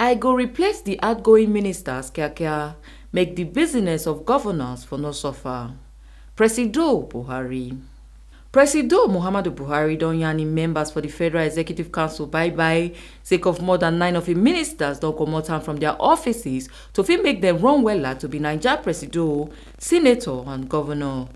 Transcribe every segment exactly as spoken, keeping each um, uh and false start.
I go replace the outgoing ministers kiakia, make the business of governance for no suffer. Presido Buhari. Presido Muhammadu Buhari don yarn im members for the Federal Executive Council bye bye, sake of more than nine of im ministers don comot hand from their offices to fit make dem run wella to be Naija Presido, Senator and Governor.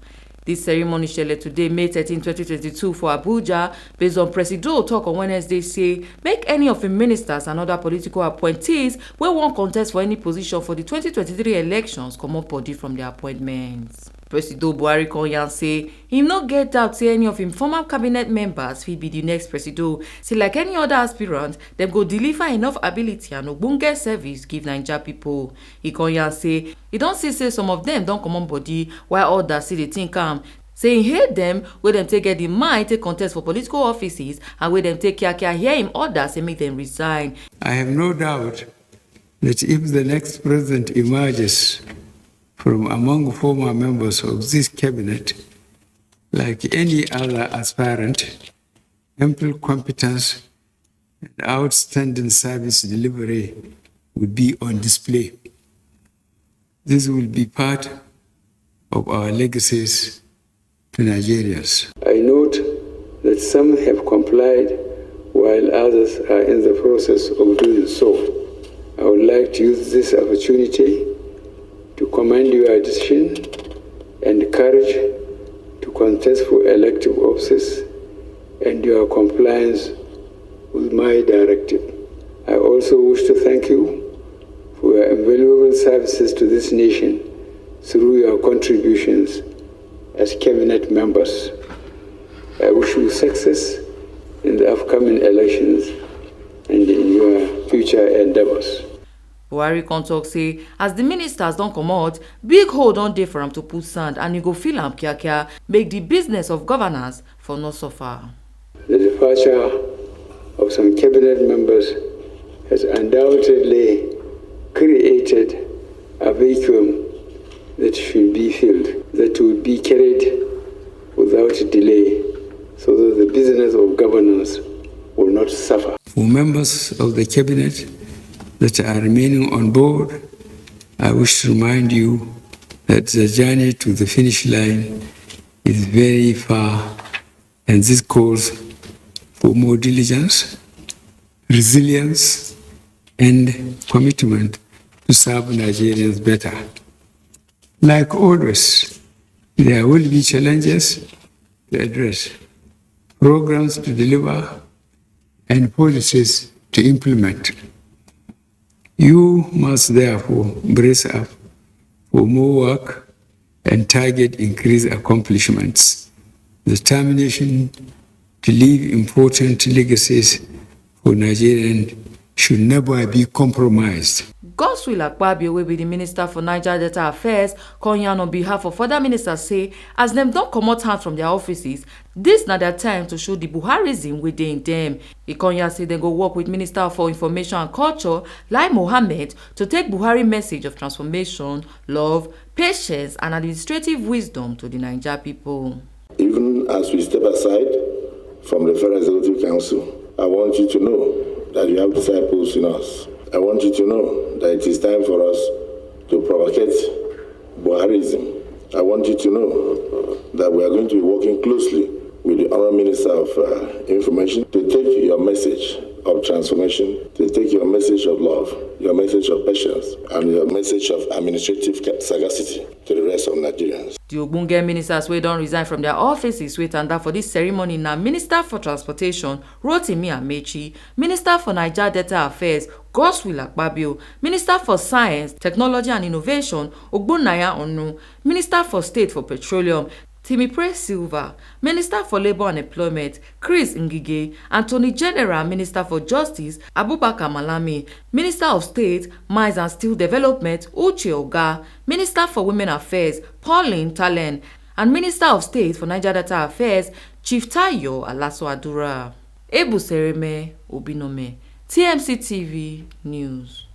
This ceremony shele today, May thirteen, twenty twenty-two for Abuja, based on Presido talk on Wednesday say make any of im ministers and other political appointees wey wan contest for any position for the twenty twenty-three elections comot body from their appointments. Presido Buhari come yarn say he no get doubt say any of im former cabinet members fit be the next Presido. Say like any other aspirant, dem go deliver enough ability and ogbonge service give Naija people. He come yarn say he don see say some of dem don comot body, while others still dey think am. Say he hate dem wey dem take get the mind take contest for political offices and wey dem take kiakia hear im order say make dem resign. I have no doubt that if the next president emerges from among former members of this cabinet, like any other aspirant, ample competence and outstanding service delivery will be on display. This will be part of our legacies to Nigerians. I note that some have complied while others are in the process of doing so. I would like to use this opportunity to commend your decision and courage to contest for elective offices and your compliance with my directive. I also wish to thank you for your invaluable services to this nation through your contributions as cabinet members. I wish you success in the upcoming elections and in your future endeavors. Buhari come talk say as the ministers don comot, big hole don dey for am to put sand and e go fill am kiakia, make the business of governance for no suffer. The departure of some cabinet members has undoubtedly created a vacuum that should be filled, that will be carried without delay, so that the business of governance will not suffer. For members of the cabinet that are remaining on board, I wish to remind you that the journey to the finish line is very far, and this calls for more diligence, resilience, and commitment to serve Nigerians better. Like always, there will be challenges to address, programs to deliver, and policies to implement. You must therefore brace up for more work and target increased accomplishments. The determination to leave important legacies for Nigerians should never be compromised. Godswill Akpabio, wey be the Minister for Niger Delta Affairs, come yarn on behalf of other ministers say as dem don comot hand from their offices, this na their time to show the Buharism wey dey in dem. He come yarn say dem go work with Minister for Information and Culture, Lai Mohammed, to take Buhari message of transformation, love, patience and administrative wisdom to the Naija people. Even as we step aside from the Federal Executive Council, I want you to know that you have disciples in us. I want you to know that it is time for us to propagate Buharism. I want you to know that we are going to be working closely with the Honorable Minister of uh, Information to take your message of transformation, to take your message of love, your message of patience, and your message of administrative ca- sagacity to the rest of Nigerians. The ogbonge ministers wey don resign from their offices wey tanda for this ceremony na Minister for Transportation, Rotimi Amechi, Minister for Niger Delta Affairs, Godswill Akpabio, Minister for Science, Technology and Innovation, Ogbonnaya Onu, Minister for State for Petroleum, Timipre Silva, Minister for Labour and Employment, Chris Ngige, Attorney General, Minister for Justice, Abubakar Malami, Minister of State, Mines and Steel Development, Uche Oga, Minister for Women Affairs, Pauline Talen, and Minister of State for Niger Delta Affairs, Chief Tayo Alaso Adura. Ebu Sereme Obinome, T M C T V News.